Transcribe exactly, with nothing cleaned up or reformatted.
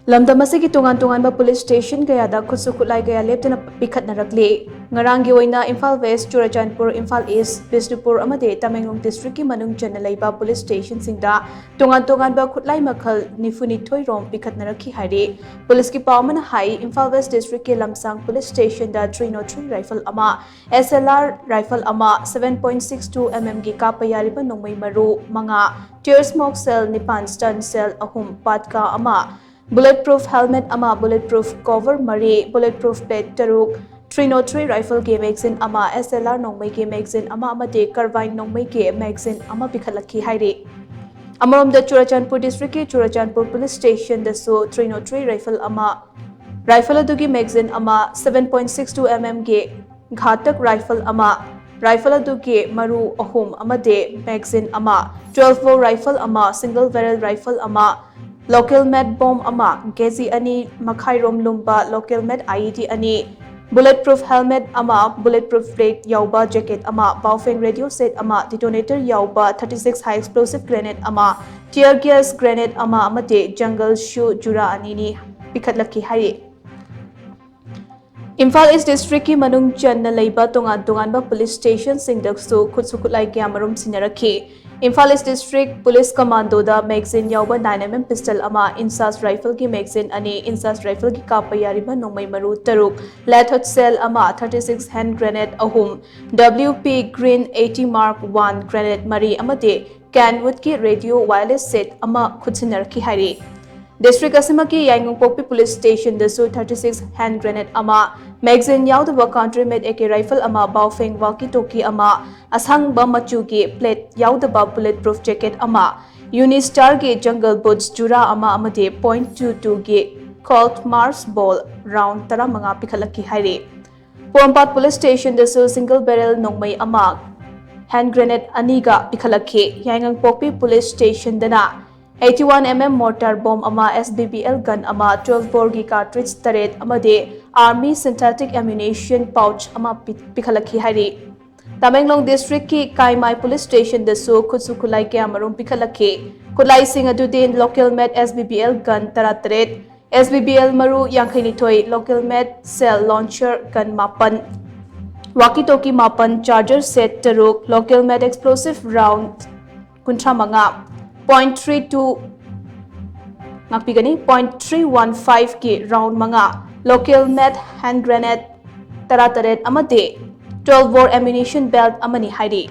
ꯂꯝꯗꯝ ꯑꯁꯤꯒꯤ ꯇꯣꯉꯥꯟ ꯇꯣꯉꯥꯟꯕ ꯄꯨꯂꯤꯁ ꯁ꯭ꯇꯦꯁꯟ ꯀꯌꯥꯗ ꯈꯨꯠꯁꯨ ꯈꯨꯠꯂꯥꯏ ꯀꯌꯥ ꯂꯦꯞꯇꯅ ꯄꯤꯈꯠꯅꯔꯛꯂꯤ꯫ ꯉꯔꯥꯡꯒꯤ ꯑꯣꯏꯅ ꯏꯝꯐꯥꯜ ꯋꯦꯁ, ꯆꯨꯔꯆꯥꯟꯄꯨꯔ, ꯏꯝꯐꯥꯜ ꯏꯁ, ꯕꯤꯁꯅꯨꯄꯨꯔ ꯑꯃꯗꯤ ꯇꯃꯦꯡꯂꯣꯡ ꯗꯤꯁꯇ꯭ꯔꯤꯛꯀꯤ ꯃꯅꯨꯡ ꯆꯟꯅ ꯂꯩꯕ ꯄꯨꯂꯤꯁ ꯁ꯭ꯇꯦꯁꯟꯁꯤꯡꯗ ꯇꯣꯉꯥꯟ ꯇꯣꯉꯥꯟꯕ ꯈꯨꯠꯂꯥꯏ ꯃꯈꯜ ꯅꯤꯐꯨꯅꯤꯊꯣꯏ ꯔꯣꯝ ꯄꯤꯈꯠꯅꯔꯛꯈꯤ ꯍꯥꯏꯔꯤ꯫ ꯄꯨꯂꯤꯁꯀꯤ ꯄꯥꯎ ꯑꯃꯅ ꯍꯥꯏ, ꯏꯝꯐꯥꯜ ꯋꯦꯁ ꯗꯤꯁꯇ꯭ꯔꯤꯛꯀꯤ ꯂꯝꯁꯥꯡ ꯄꯨꯂꯤꯁ ꯁ꯭ꯇꯦꯁꯟꯗ three oh three ꯔꯥꯏꯐꯜ ꯑꯃ, S L R ꯔꯥꯏꯐꯜ ꯑꯃ, seven point six two mm ꯒꯤ ꯀꯥꯞꯄ ꯌꯥꯔꯤꯕ ꯅꯣꯡꯃꯩ ꯃꯔꯨ ꯃꯉꯥ, tear smoke shell ꯅꯤꯄꯥꯟ, stun shell ꯑꯍꯨꯝ, ꯄꯥꯠꯀꯥ ꯑꯃ, bullet proof helmet ꯑꯃ, bullet proof cover ꯃꯔꯤ, bullet proof plate ꯇꯔꯨꯛ, three oh three ꯔꯥꯏꯐꯜꯒꯤ ꯃꯦꯒꯖꯤꯟ ꯑꯃ, S L R ꯅꯣꯡꯃꯩꯒꯤ ꯃꯦꯒꯖꯤꯟ ꯑꯃ ꯑꯃꯗꯤ carbine ꯅꯣꯡꯃꯩꯒꯤ ꯃꯦꯒꯖꯤꯟ ꯑꯃ ꯄꯤꯈꯠꯂꯛꯈꯤ ꯍꯥꯏꯔꯤ꯫ ꯑꯃꯔꯣꯝꯗ ꯆꯨꯔꯆꯥꯟꯄꯨꯔ ꯗꯤꯁꯇ꯭ꯔꯤꯛꯀꯤ ꯆꯨꯔꯆꯥꯟꯄꯨꯔ ꯄꯨꯂꯤꯁ ꯁ꯭ꯇꯦꯁꯟꯗꯁꯨ three oh three ꯔꯥꯏꯐꯜ ꯑꯃ, ꯔꯥꯏꯐꯜ ꯑꯗꯨꯒꯤ ꯃꯦꯒꯖꯤꯟ ꯑꯃ, seven point six two mm ꯒꯤ ꯘꯥꯇꯛ ꯔꯥꯏꯐꯜ ꯑꯃ, ꯔꯥꯏꯐꯜ ꯑꯗꯨꯒꯤ ꯃꯔꯨ ꯑꯍꯨꯝ ꯑꯃꯗꯤ ꯃꯦꯒꯖꯤꯟ ꯑꯃ, twelve bore ꯔꯥꯏꯐꯜ ꯑꯃ, single barrel ꯔꯥꯏꯐꯜ ꯑꯃ, local made ꯕꯣꯝ ꯑꯃ, ꯀꯦꯖꯤ ꯑꯅꯤ ꯃꯈꯥꯏ ꯔꯣꯝ ꯂꯨꯝꯕ local made I E D ꯑꯅꯤ, bullet proof helmet ꯑꯃ, bullet proof plate ꯌꯥꯎꯕ ꯖꯦꯀꯦꯠ ꯑꯃ, ꯕꯥꯎꯐꯦꯡ ꯔꯦꯗꯤꯑꯣ ꯁꯦꯠ ꯑꯃ, detonator ꯌꯥꯎꯕ thirty six high explosive grenade ꯑꯃ, tear gas grenade ꯑꯃ ꯑꯃꯗꯤ jungle shoe ꯖꯨꯔꯥ ꯑꯅꯤꯅꯤ ꯄꯤꯈꯠꯂꯛꯈꯤ ꯍꯥꯏꯔꯤ꯫ ꯏꯝꯐꯥꯜ ꯏꯁ ꯗꯤꯁꯇ꯭ꯔꯤꯛꯀꯤ ꯃꯅꯨꯡ ꯆꯟꯅ ꯂꯩꯕ ꯇꯣꯉꯥꯟ ꯇꯣꯉꯥꯟꯕ ꯄꯨꯂꯤꯁ ꯁ꯭ꯇꯦꯁꯟꯁꯤꯡꯗꯁꯨ ꯈꯨꯠꯁꯨ ꯈꯨꯠꯂꯥꯏ ꯀꯌꯥꯃꯔꯨꯝ ꯁꯤꯟꯅꯔꯛꯈꯤ꯫ ꯏꯝꯐꯥꯜ ꯏꯁ ꯗꯤꯁꯇ꯭ꯔꯤꯛ ꯄꯨꯂꯤꯁ ꯀꯃꯥꯟꯗꯣꯗ ꯃꯦꯒꯖꯤꯟ ꯌꯥꯎꯕ nine mm pistol ꯑꯃ, INSAS ꯔꯥꯏꯐꯜꯒꯤ ꯃꯦꯒꯖꯤꯟ ꯑꯅꯤ, INSAS ꯔꯥꯏꯐꯜꯒꯤ ꯀꯥꯞꯄ ꯌꯥꯔꯤꯕ ꯅꯣꯡꯃꯩ ꯃꯔꯨ ꯇꯔꯨꯛ, lead shell ꯑꯃ, thirty six hand grenade ꯑꯍꯨꯝ, W P Green eighty Mark one grenade ꯃꯔꯤ ꯑꯃꯗꯤ Kenwoodꯀꯤ ꯔꯦꯗꯤꯑꯣ ꯋꯥꯌꯔꯂꯦꯁ ꯁꯦꯠ ꯑꯃ ꯈꯨꯠꯁꯤꯟꯅꯔꯛꯈꯤ ꯍꯥꯏꯔꯤ꯫ ꯗꯤꯁꯇ꯭ꯔꯤꯛ ꯑꯁꯤꯃꯛꯀꯤ ꯌꯥꯏꯉꯪꯄꯣꯛꯄꯤ ꯄꯨꯂꯤꯁ ꯁ꯭ꯇꯦꯁꯟꯗꯁꯨ thirty six hand grenade ꯑꯃ, ꯃꯦꯒꯖꯤꯟ ꯌꯥꯎꯗꯕ country made AK rifle ꯑꯃ, ꯕꯥꯎꯐꯦꯡ walkie talkie ꯑꯃ, ꯑꯁꯪꯕ ꯃꯆꯨꯒꯤ plate ꯌꯥꯎꯗꯕ bullet proof jacket ꯑꯃ, Unistarꯒꯤ jungle boots ꯖꯨꯔꯥ ꯑꯃ ꯑꯃꯗꯤ point two twoꯒꯤ Colt Mars ball round ꯇꯔꯥꯃꯉꯥ ꯄꯤꯈꯠꯂꯛꯈꯤ ꯍꯥꯏꯔꯤ꯫ ꯄꯣꯔꯣꯝꯄꯥꯠ ꯄꯨꯂꯤꯁ ꯁ꯭ꯇꯦꯁꯟꯗꯁꯨ single barrel ꯅꯣꯡꯃꯩ ꯑꯃ, hand grenade ꯑꯅꯤꯒ ꯄꯤꯈꯠꯂꯛꯈꯤ꯫ ꯌꯥꯏꯉꯪꯄꯣꯛꯄꯤ police ꯁ꯭ꯇꯦꯁꯟꯗꯅ eighty one mm mortar bomb ꯑꯃ, S B B L gun ꯑꯃ, twelve boreꯒꯤ cartridge ꯇꯔꯦꯠ ꯑꯃꯗꯤ army synthetic ammunition pouch ꯑꯃ ꯄꯤ-, ꯄꯤꯈꯠꯂꯛꯈꯤ ꯍꯥꯏꯔꯤ꯫ ꯇꯃꯦꯡꯂꯣꯡ ꯗꯤꯁꯇ꯭ꯔꯤꯛꯀꯤ ꯀꯥꯏꯃꯥꯏ ꯄꯨꯂꯤꯁ ꯁ꯭ꯇꯦꯁꯟꯗꯁꯨ ꯈꯨꯠꯁꯨ ꯈꯨꯠꯂꯥꯏ ꯀꯌꯥꯃꯔꯨꯝ ꯄꯤꯈꯠꯂꯛꯈꯤ꯫ ꯈꯨꯠꯂꯥꯏꯁꯤꯡ ꯑꯗꯨꯗꯤ local made S B B L gun ꯇꯔꯥꯇꯔꯦꯠ, S B B L ꯃꯔꯨ ꯌꯥꯡꯈꯩꯅꯤꯊꯣꯏ, local made shell launcher gun ꯃꯥꯄꯟ, walkie talkie ꯃꯥꯄꯟ, charger set ꯇꯔꯨꯛ, local made explosive round ꯀꯨꯟꯊ꯭ꯔꯥ ꯃꯉꯥ, point three two, ꯉꯥꯛꯄꯤꯒꯅꯤ, point three one five ꯀꯤ round ꯃꯉꯥ, local made hand grenade ꯇꯔꯥꯇꯔꯦꯠ ꯑꯃꯗꯤ twelve bore ammunition belt ꯑꯃꯅꯤ ꯍꯥꯏꯔꯤ꯫